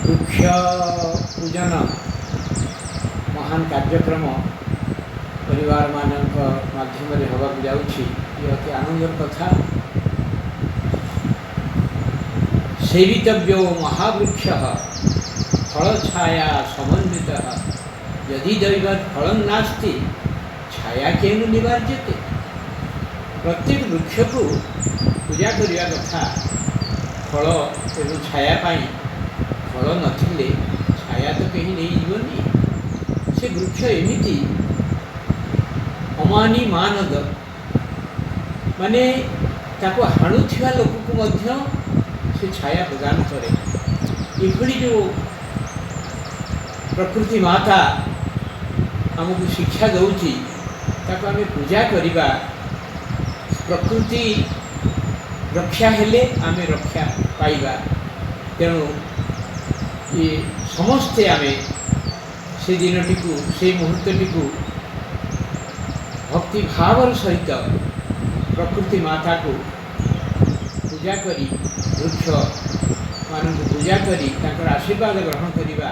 ବୃକ୍ଷ ପୂଜନ ମହାନ କାର୍ଯ୍ୟକ୍ରମ ପରିବାରମାନଙ୍କ ମାଧ୍ୟମରେ ହେବାକୁ ଯାଉଛି, ଇଏ ଅତି ଆନନ୍ଦର କଥା। ସେବିତବ୍ୟ ମହାବୃକ୍ଷ ଫଳ ଛାୟା ସମନ୍ୱିତ, ଯଦି ଦୈବାତ୍ ଫଳଂ ନାସ୍ତି ଛାୟା କେଉଁ ନିବାର୍ଯ୍ୟତେ। ପ୍ରତ୍ୟେକ ବୃକ୍ଷକୁ ପୂଜା କରିବା କଥା ଫଳ ଏବଂ ଛାୟା ପାଇଁ। ଫଳ ନଥିଲେ ଛାୟା ତ କେହି ନେଇଯିବନି। ସେ ବୃକ୍ଷ ଏମିତି ଅମାନି ମାନଦ, ମାନେ ତାକୁ ହାଣୁଥିବା ଲୋକକୁ ମଧ୍ୟ ସେ ଛାୟା ପ୍ରଦାନ କରେ। ଏଭଳି ଯେଉଁ ପ୍ରକୃତି ମାତା ଆମକୁ ଶିକ୍ଷା ଦେଉଛି, ତାକୁ ଆମେ ପୂଜା କରିବା। ପ୍ରକୃତି ରକ୍ଷା ହେଲେ ଆମେ ରକ୍ଷା ପାଇବା। ତେଣୁ ଏ ସମସ୍ତେ ଆମେ ସେ ଦିନଟିକୁ, ସେଇ ମୁହୂର୍ତ୍ତଟିକୁ ଭକ୍ତିଭାବର ସହିତ ପ୍ରକୃତି ମାତାକୁ ପୂଜା କରି, ବୃକ୍ଷମାନଙ୍କୁ ପୂଜା କରି ତାଙ୍କର ଆଶୀର୍ବାଦ ଗ୍ରହଣ କରିବା।